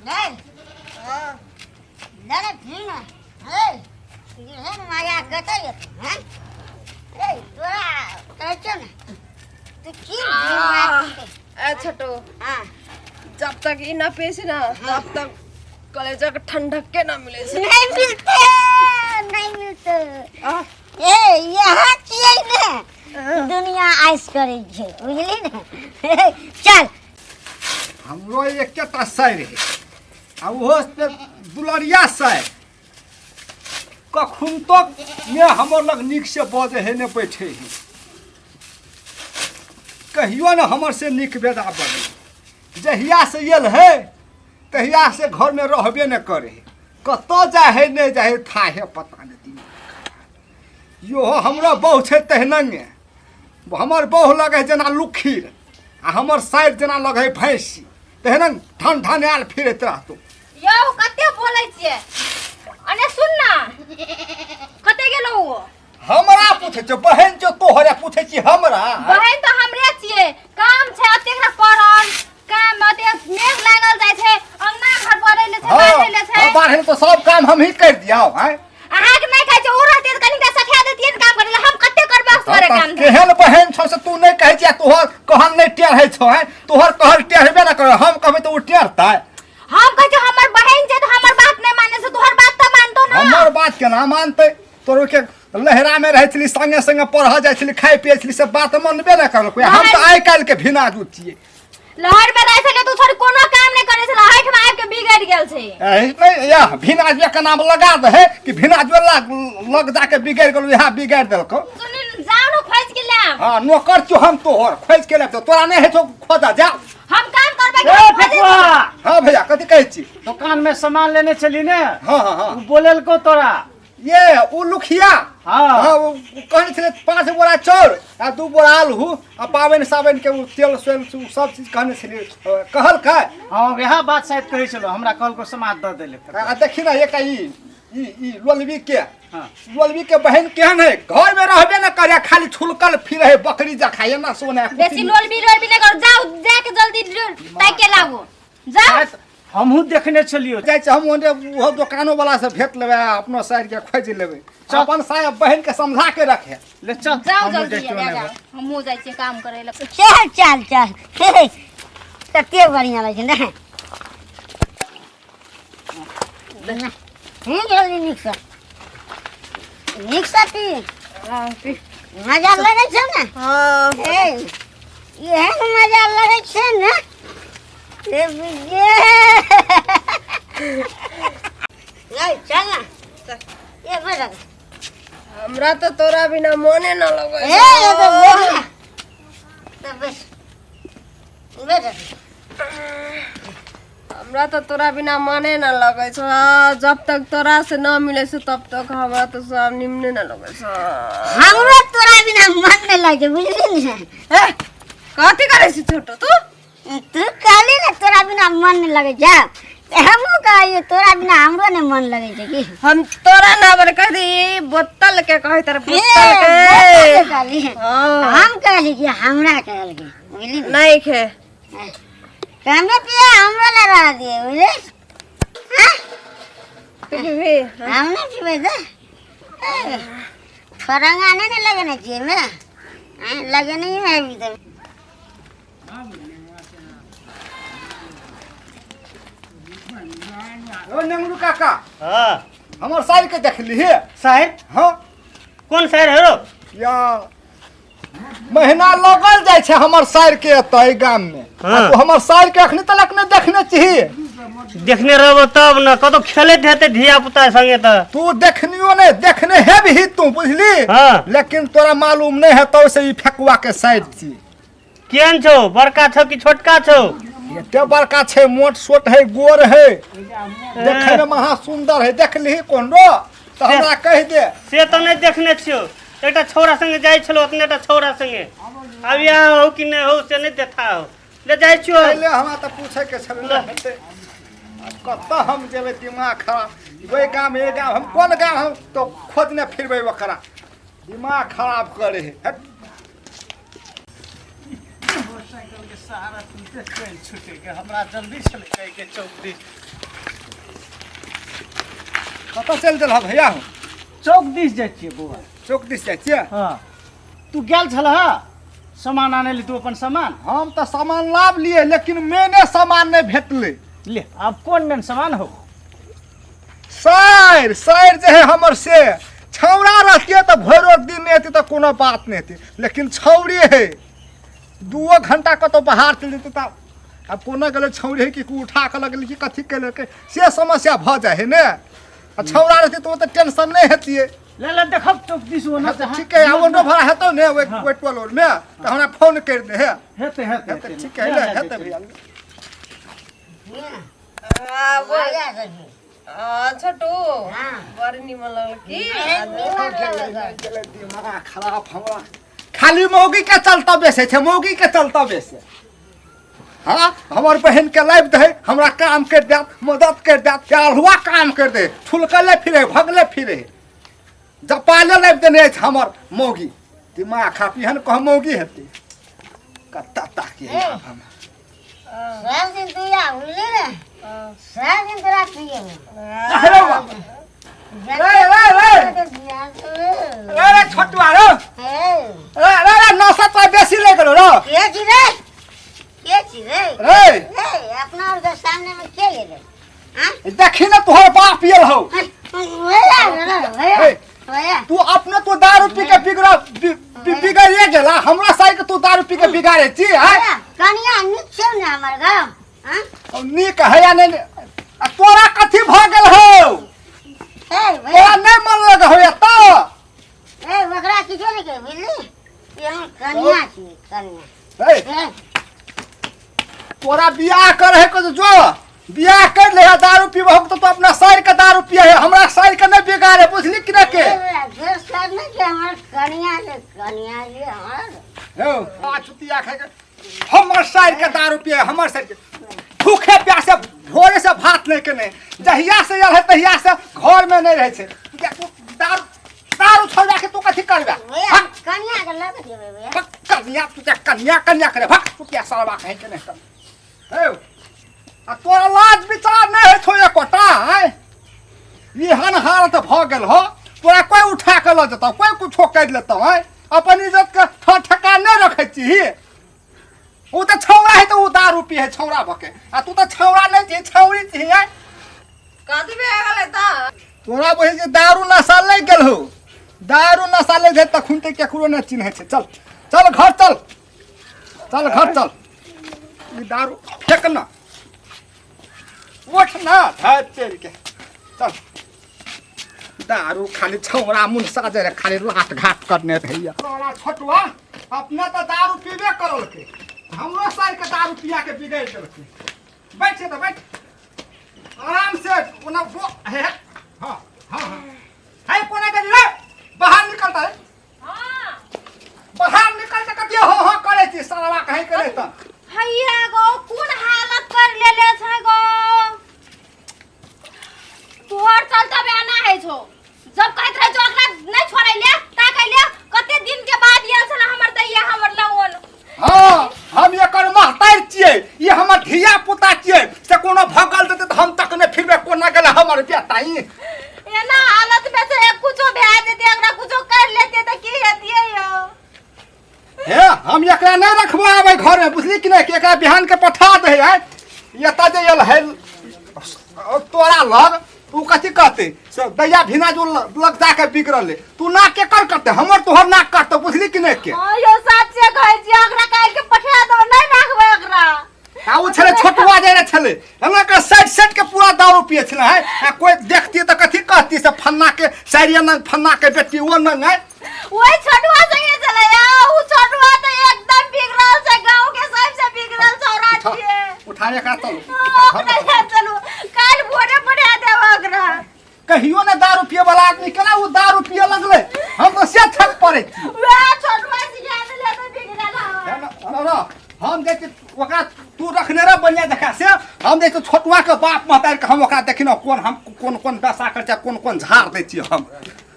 नहीं नहीं नहीं ना ए एहन माया कतऽ जेतै हैं ए तोरा कहै छौ ने तू की ए छोटो हाँ जब तक ई ना पीस ना तब तक कलेजा के ठंडक के ना मिले छै नहीं मिलते नहीं मिलते आह, ए यहाँ छियै ने दुनिया आइस करै छै बुझली ने ए, चल हमरो एकेटा साइर है आ ओहो से दुलरिया साइर कखन तक ने हमर लग नीक से बजै है ने बैठे है कहियो ने हमर से नीक बेदा बजै जहिया से आयल है तहिया से घरमे रहबे ने करे है कतऽ जाइ है नहि जाइ है थाहे पता नहि दिमाग इहो हमरो बहु छै तहिनंगे हमर बहु लगै है जेना लुखीर आ हमर साइड जेना लगै है भैंसी तहिना ठन ठन आयल फिरैत रहतौ यौ कते बोलै छियै अने सुन ना कते गेलौ ओ हमरा पूछै छौ बहन छौ तोहरे पूछै छी हमरा बहन तऽ हमरे छियै काम छै अतेक ने पड़ल काम अतेक मेघ लागल जाइ छै अंगना घर बढ़ै ले छै बाढ़ै ले छै हाँ, बाढ़ै तऽ सब काम हमही करि दियौ आँय अहाँके नहि कहै छै ओ रहतै तऽ कनिटा सठा देतियै ने काम करै लए हम कते करबै असगरे काम केहन बहन छौ से तू नहि कहै छियै तोहर कहल नहि टेढ़ै छौ आँय तोहर कहल टेढ़बे नहि कर हम कहबै तऽ ओ टेढ़तै हम कहै छै हमर बहन छै तऽ हमर बात नहि मानै छै तोहर बात तऽ मानतो ना हमर बात केना मानतै तोर के लहरा में रहै छली संगे संगे पढ़ऽ जाइ छली खाइ पियै छली से बात मनबे नहि करलकै हम तऽ आइ काल्हि के भिना जूत छियै लहर में रहै छलै तऽ छोड़ कोनो काम नहि करै छलै हठ में आबि के बिगड़ि गेल छै एहि नहि यह भिना जुआ के नाम लगा दे कि भिना जुआ लग लग जाके बिगड़ि गेलौ इएह बिगाड़ि देलकौ सुनी जाउ ने खोजि के लाएब हँ नौकर छियौ हम तोहर खोजि के लाबि तोरा नहि हेतौ खोजऽ जा हम काम करबै ए कि हम खोजि फेकुआ हँ भैया कथी कहै छी दुकान में सामान लेने चली ने हँ हँ हँ उ बोलेलको तोरा ये ओ लुखिया हाँ। हाँ ओ कहने छलै 5 बोरा चाउर आ 2 बोरा आलू आ पाबनि साबनि के ओ तेल सोल सब चीज कहने छलै कहलकै हाँ वएह बात शायद कहै छलो हमरा कहलको समाद दऽ देले आ देखी ना एकटा ई ई ई लोलबी के हाँ। लोलबी के बहन केहन है घर में रहबे न करे खाली छुलकल फिरे है बकरी जखा एना सोना बेसी लोलबी लोलबी नहि करू जाउ जाके जल्दी ताकि के लाबू जाउ शायद हमहूँ देखने छलियो जाइ छै हम ओने ओहो दोकानो वाला से भेट लेबै आ अपनो साइड के खोजि लेबै अपन साहेब बहन के समझा के रखे ले चल जाउ हमहूँ जल्दी जाइ छियौ जा ओने। जाउ हमहूँ जाइ छियै काम करै लए चल चल चल हे, कते बढ़िया लगै छै ने ही जल्दी नीकसँ नीकसँ पी मजा लगै छै ने हाँ हे एहन मजा लगै छै ने ए बुझे नहीं चल ना ये बैठ हमरा तो तोरा बिना मोने न लगै ए ये तो बैठ ना तो बैठ बैठ हमरा तो तोरा बिना मने न लगै छौ जब तक तोरा से न मिलै छौ तब तक हमरा तो सब निमने न लगै छौ हमरो तोरा बिना मन नहीं लगे बुझली ने ए कथी करै छी छोटू तू तू कहली ने तोरा बिना मन नहीं लगे छै तऽ हमहूँ कहलियै तोरा बिना हमरो नहीं मन लगे छै की हम तोरा ना बर कह दी बोतल के कहै तर ए, बोतल के बोतल के कहली हाँ हम कहली कि हमरा कहलकै बुझली ने नहीं खे कमे पिया हमरो ला रह दिए बुझले हाँ तू भी हम नहीं पीबै तऽ ए, फरंगा नहीं ने लगने चाहिए मैं हाँ, लगने ही है अभी तक ओ नेंगरू काका हाँ हमर साइर के देखली साहिब हाँ कोन साहिब है रो या महीना लगल जाइ छै हमर साइर के एतऽ एहि गाम में हाँ। आ तू हमर साइर के अखनी तलक नहि देखने छी देखने रहबो तब न कतौ खेलैत हेतै धिया पुता संगे तऽ तू देखनियो नहि देखने हेबही तू बुझली हाँ। लेकिन तोरा मालूम नहि हेतौ से ई फेकुआ के साइर छी केहन छौ बड़का छौ कि छोटका छौ एते बड़का छै मोट सोट है गोर है देखे में महा सुंदर है देख लिही कोनो तऽ हमरा कहि दे से तऽ नहि देखने छियौ एकटा छौड़ा संगे जाइ छलौ ओतने टा छौड़ा संगे आब यहाँ हो कि नहि हो से नहि देखा हो ले जाइ छियौ पहिले हमरा तऽ पूछे के छलै ने हेतै आब कतऽ हम जेबै दिमाग खराब ओहि गाम एहि गाम हम कोन गाम हम तो खोजने फिरबै ओकरा दिमाग खराब करे है हट। सहारा सुनते ट्रेन छूटे के हमरा जल्दी छलै जाइके चौक दिस। कतऽ चलि देलह भैया हो? चौक दिस जाइ छियै बौआ। चौक दिस जाइ छियै? हँ, तू गेल छलह सामान आनै ले? तू अपन सामान? हम तऽ सामान लाभ लिए, लेकिन मेने सामान नहि भेटलै। ले, आब कोन मेन सामान हो? सर सर जे है हमर से छौड़ा रहतियै तऽ भरि दिन नहि हेतै तऽ कोनो बात नहि हेतै, लेकिन छौड़ी है, दूओ घंटा कतहु बाहर चलि जेतै तऽ आब कोना गेलै छौड़ी है कि उठा कऽ लगलै कि कथी केलकै, से समस्या भऽ जाइ है ने। आ छौड़ा रहतै तऽ ओते टेंशन नहि हेतियै। ले ले, देखब चौक दिस ओना। हाँ, ठीक है, ऑटो भाड़ा हेतौ ने ओहि ओहि टोल मे तऽ हमरा फोन करि दे। हे हेतै हेतै। हेतै, ठीक है, ले हेतै भैया। माया सखी। आ, छोटू। हाँ। बड़ निमन लगल की। निमन लगल। दिमाग खराब हमरा खाली मौगी के चलता बेसे छै, मौगी के चलता बेसे। हाँ, हमर बहन के लाइब दे, हमरा काम कर देत, मदद कर देत, अल्हुआ काम कर दे, ठुलकले फिरे भगले फिरे जपाले लाइब देने अछि हमर मौगी। दिमाग खराब एहन कह मौगी हेतै कत्ता ताकि हम। सब दिन तू या बुझली ने, सब दिन तोरा पिए। अरे वाह, रे रे रे रे रे छोटुआ रे, रे रे रे, 900 तो बेसी ले गेलो रो। के छी रे, के छी रे? रे रे, अपना और के सामने में के ले रे? हाँ। देखी ने, तोहर बाप पियल हौ। भैया भैया भैया, तू अपने तो दारू पी के बिगड़ा बिगड़िए गेला, हमरा साइड के तू दारू पी के बिगाड़े छी आय? कनिया नीक छौ ने हमर गाँव? हाँ। अब नीक है या नहीं, आ तोरा कथी भऽ गेल हौ? ए भैया, तोरा नहि मन लग हो एतऽ। ए, ओकरा किछो नहि कहे, बुझली? ई हमर कनिया छी, कनिया। ए, ए, तोरा बियाह करे है को जो बियाह कर ले, दारू पीबह तो तू अपना साइड के दारू पिए है, हमरा साइड के नहीं बिगाड़े, बुझली कि नहीं के? ए भैया, ढेर सर नहीं छै, हमर कनिया छै, कनिया छै हमर। हौ आ छुतिया खाय के हमर साइड के दारू पिए, हमर साइड के भूखे प्यासे भोरे से भात नहीं केने, जहिया से आयल है तहिया से घर में नहीं रहे छै। तू दारू दारू छोड़ा के तू कथी करबे? भैया, भाग। कनिया के लऽ के जेबै भैया। भग, कन्या तू क्या कन्या कन्या करे, भग तू क्या सरवा कहीं के नहीं कर। हे, आ तोरा लाज विचार नहीं है थोड़े कोटा आय? एहन हालत भऽ गेल हो, तोरा कोई उठा के लऽ जेतौ, कोई कुछो करि लेतौ आय? अपन इज्जत के ठका नहीं रखै छी। ओ तऽ छौड़ा है तऽ ओ दारू पिए छौड़ा भके, आ तू तऽ छौड़ा नहीं छी, छौड़ी छी आय। कथी भए गेलै तऽ? तोरा बुझै छै दारू नशा लागि गेल हो, दारू नशा लागि जाइ तखन तऽ केकरो नहि चिन्है छै। चल चल घर चल, चल घर चल, ई दारू फेक न, उठ न धर चलि के चल। दारू खाली छौड़ा मुनसा जे रहे, खाली लाट घाट करने रहैया तोरा छोटुआ। अपने तऽ दारू पीबे करलकै, हमरो साइके दारू पिया के बिगड़ि देलकै। बैठ तऽ बैठ आराम से, ओना वो हे हे, हाँ हाँ हाँ, है कोना के रे, बाहर निकलता है। हाँ। बाहर निकल के कथी हो हो करे छी साला कहीं करे त? हैया गो, कोन हालत कर लेले छै गो? तोहर चलते बयाना है छो। जब कहैत रहे जो ओकरा नहीं छोड़ै ले ता कहले, कते दिन के बाद आयल छला हमर दैया हमर लवन। हाँ, हम एकर महतारि छियै, ई हमर धिया पुता छियै, से कोनो भगल देतै तऽ हम तक नहि फिरबै, कोना गेलै हमर बेटा ई? एना हालत में से कुछो भए जेतै, एकरा कुछो कर लेते तऽ की हेतियै यौ? हे, हम एकरा नहि रखबो आबै घरमे, बुझली कि नहि? कि एकरा बिहान के पठा दे है। एतऽ जे आयल है तोरा लग, ओ कथी कहतै से दैया भिना जो लग जाके बिगड़ल है। तू नाक केकर करतै? हमर तोहर नाक कटतौ, बुझली कि नहि के? हाँ यौ, साचे कहै छी, एकरा काल्हि के पठा देबै, नहीं राखबै एकरा। आ ओ छलै छोटुआ जे छलै, हमरा के साइड साइड के पूरा दारू पिए छलै है। आ कोई देखती तऽ कथी कहती से फन्ना के साइडिया नंग, फन्ना के बेटी ओ नंग है। वही छोटुआ संगे छलै या, उ छोटुआ तऽ एकदम बिगड़ल छै, गाँव के सबसे बिगड़ल छौड़ा उठा छियै। उठा रे एकरा, चलू। ओकरा चलू, काल्हि भोरे पठा देब ओकरा। कहियो ने दारू पिए वाला आदमी केना ओ दारू पिए लगलै, हम तऽ से थक पड़ै छी। वएह छोटुआ सिखा देले तऽ बिगड़ल हवे। ना, ना, हम जाइ छी ओकरा, तू रखने रह बढ़िया देखा से, हम जाइ छी छोटुआ के बाप महतारि के, हम ओकरा देखी ने कोन हम कोन कोन दशा करै छियै, कोन कोन झाड़ दै छियै हम।